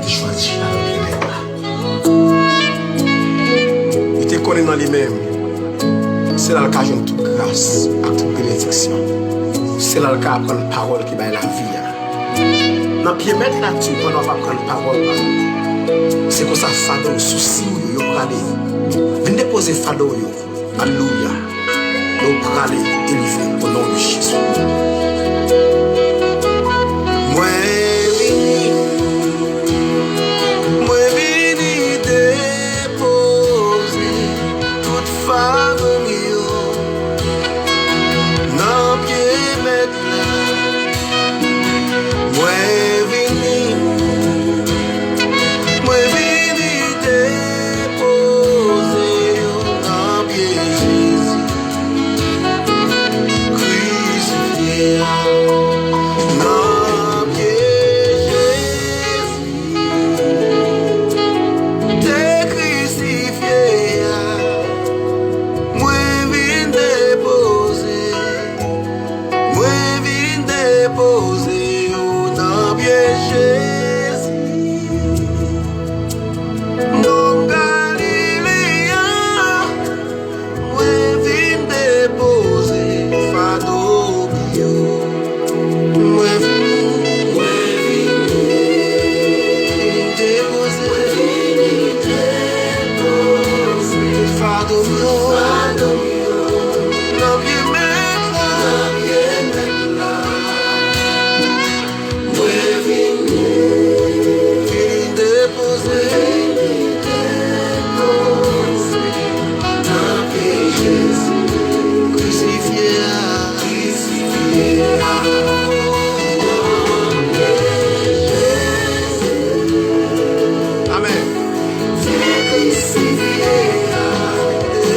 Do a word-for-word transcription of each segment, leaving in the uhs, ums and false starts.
Li chwazi chita nan pye mèt la. Li te konnen nan li menm, se la l ka jwenn tout gras ak tout benediksyon. Se la l ka aprann pawòl ki bay lavi a. Nan pye mèt la, tou, pandan w ap aprann pawòl la, se konsa fado, sousi w yo, yo prale. Vin depoze fado w yo. Alelouya. Yo prale delivre o non de Jezi. Mwen vini, mwen vini depoze tout fado m yo nan pye mèt la. Mwen vini, mwen vini depoze yo nan pye Jezi. Krisifye a, nan pye Jezi. Te krisifye a, mwen vin depoze. Mwen vin depoze yo nan pye Jezi. Nonm Galile a, mwen vin depoze fado m yo. Mwen vin, mwen vin depoze, mwen vin depoze fado m yo. Nan pye mèt la, nan pye mèt la. Mwen vini, vini depoze, vini depoze nan pye Jezi. Krisifye a, krisifye a. Amèn. Te krisifye a, te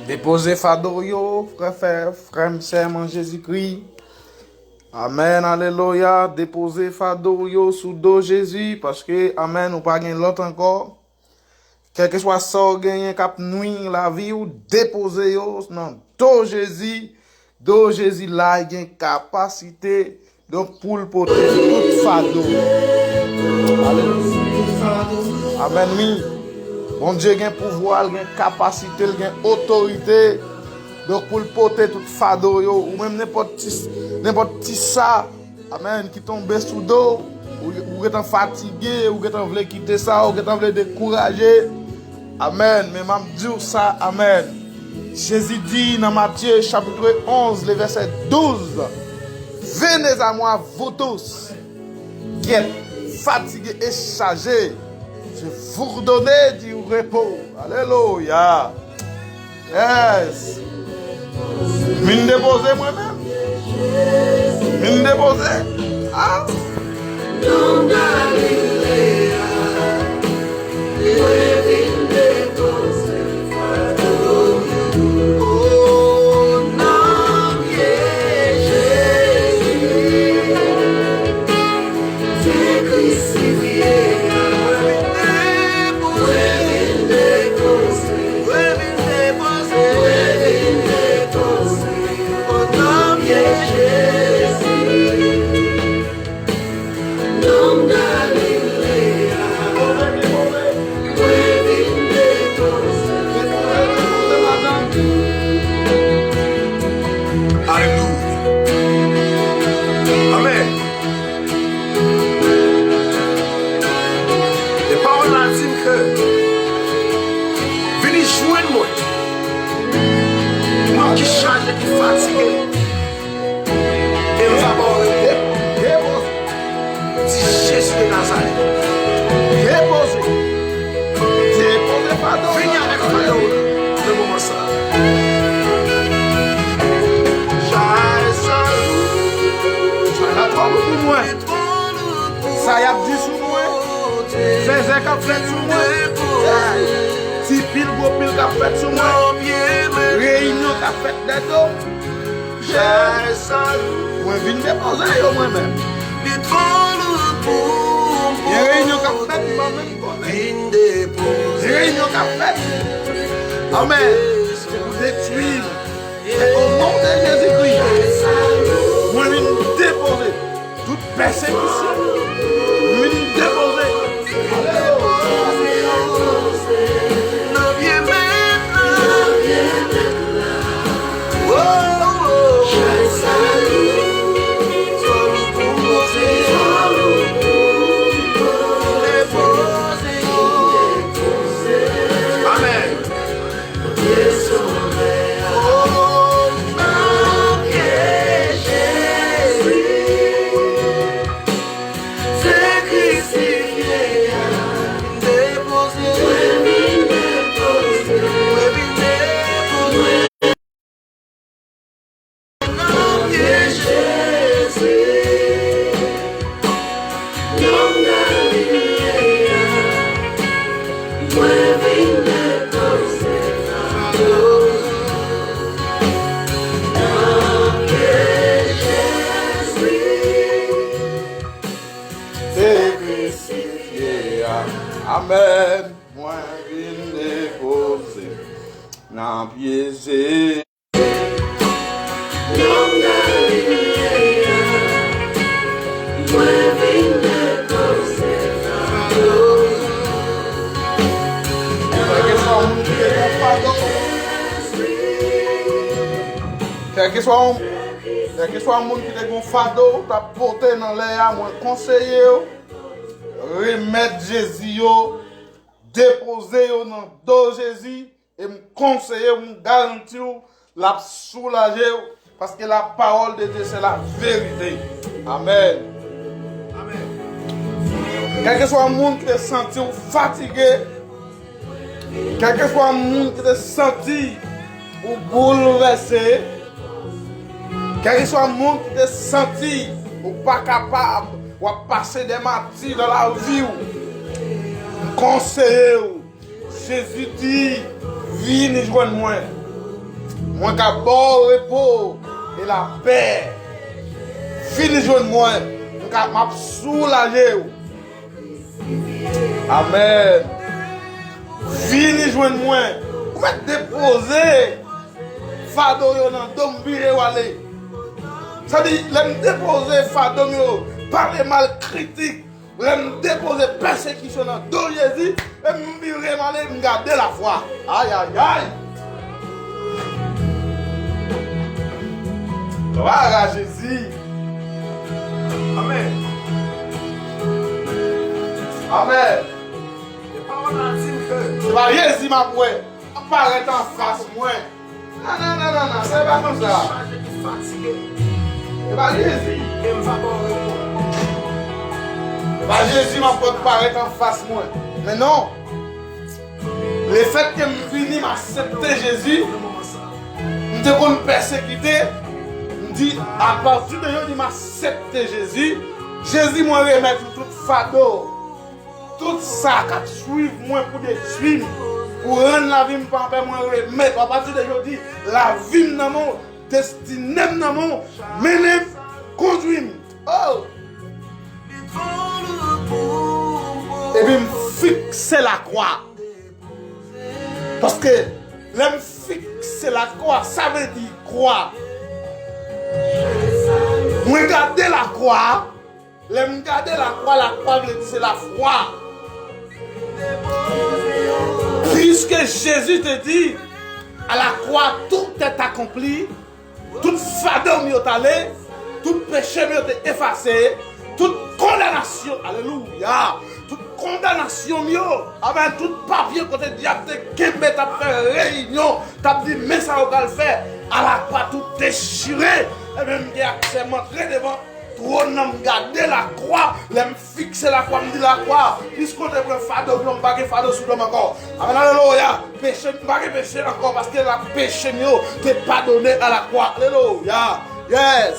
Depoze fado w yo, frè, frè, frè m, sè m an Jezikri. Amèn, alelouya. Depoze fado w yo sou do Jezi, paske, amèn, ou pa gen lòt ankò. Kèlkeswa sa w genyen k ap nwi lavi w, depoze yo nan do Jezi. Do Jezi la, li gen kapasite, donk, pou l pote tout fado. Alelouya. Amèn, wi. Bondye gen pouvwa, l gen kapasite, l gen otorite. Donk, pou l pote tout fado yo, ou menm nenpòt ti, nenpòt ti sa, amèn, ki tonbe sou do w, ou, ou gentan fatige, ou gentan vle kite sa, ou gentan vle dekouraje. Amèn. Men m ap di w sa, amèn. Jezi di nan Matye chapit onz, le vèsè douz, Venez à moi, vous tous qui êtes fatigués et chargés, je vous donne du repos. Alelouya. Yes. Vin depoze mwen menm. Vin depoze. Ah. Alelouya. Amèn. E pawòl la di m ke vini jwenn mwen, mwen ki chaje, ki fatige, e m va ba w repo. Di Jezi de Nazarèt. Depoze. Depoze fado. Vini avèk fado w nan moman sa. Chay sa lou. Chay la twò lou pou mwen. Sa y ap di sou mwen. Zèzè k ap fèt sou mwen. Ti pil gwo pil k ap fèt sou mwen. Reyinyon k ap fèt dèyè do m. Mwen vin depoze yo mwen menm. Gen reyinyon k ap fèt, m pa menm konnen. Gen reyinyon k ap fèt. Amèn. Se pou detwi. O non de Jezikri, mwen vin depoze tout pèsekisyon. Vin depoze. Amèn. Amèn. Mwen vin depoze nan pye Jezi. Kèlkeswa moun ki te gen fado, kèlkeswa, kèlkeswa moun ki te gen fado, w t ap pote nan lè a, mwen konseye w, remèt Jezi yo, depoze yo nan do Jezi, e m konseye w, m garanti w, l ap soulaje w, paske la parole de Dieu, c'est la vérité. Amèn. Kèlkeswa moun ki te santi w fatige, kèlkeswa moun ki te santi ou boulvèse, kèlkeswa moun ki te santi ou pa kapab, w ap pase de mati nan lavi w, m konseye w, Jezi di, vini jwenn mwen. Mwen ka ba w repo e lapè. Vini jwenn mwen, m ka, m ap soulaje w. Amèn. Vini jwenn mwen. Ou mèt depoze fado yo nan do m, vire w ale. Sa di, lè m depoze fado m yo, pale mal, kritik, lè m depoze pèsekisyon nan do Jezi, e m vire m ale, m gade lafwa. Ayayay! Glwa a Jezi! Amèn! Amèn! E pawòl la di m ke se pa Jezi m ap wè ap parèt anfas mwen. Non, non, non, non, non, se pa konsa. Chaje ki fatige. E pa Jezi. E m va ba w repo. E pa Jezi m ap wè k parèt anfas mwen. Men non. Lefètke m vini, m aksepte Jezi, m te konn pèsekite, m di, apati de jodi, m aksepte Jezi. Jezi, mwen remèt ou tout fado. Tout sa k ap swiv mwen pou detwi m, pou rann lavi m pa anpè, mwen remèt ou. Apati de jodi, lavi m nan men w, destine m nan men w, mennen m, kondwi m. Oh! Epi m fikse lakwa. Paske lè m fikse lakwa, sa vle di kwa. Mwen gade lakwa. Lè m gade lakwa, lakwa vle di se lafwa. Puisque Jésus te dit, à la croix, tout est accompli, tout fado m yo t ale, tout peche m yo te efase, tout kondanasyon, alelouya, tout kondanasyon m yo, amèn, tout papye kote dyab te kenbe, t ap fè reyinyon, t ap di, men sa yo pral fè, à la croix, tout dechire, ebyen, m gen aksè, m antre devan twòn nan, m gade lakwa, lè m fikse lakwa, m di lakwa, piske w te pran fado m yo, m pa gen fado sou do m ankò. Amèn, alelouya. Peche, m pa gen peche ankò, paske la, peche m yo te padone a lakwa. Alelouya. Yes.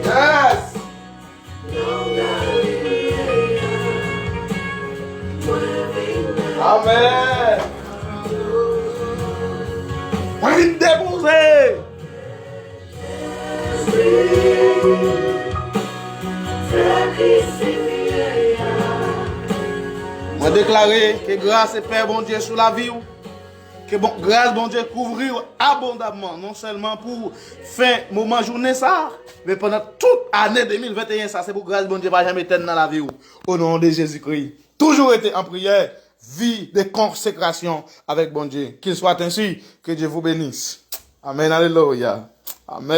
Yes. Amèn. Mwen vin depoze. Mwen deklare ke gras e pè Bondye sou lavi w. Ke bon, gras Bondye kouvri w abondamman, non sèlman pou fen moman jounen sa, men pandan tout ane de mil venteyen sa, se pou gras Bondye pa janm etèn nan lavi w. O non de Jezikri, toujou rete an priyè, vi de konsekrasyon avèk Bondye. Qu'il soit ainsi, que Dieu vous bénisse. Amèn, alelouya. Amèn.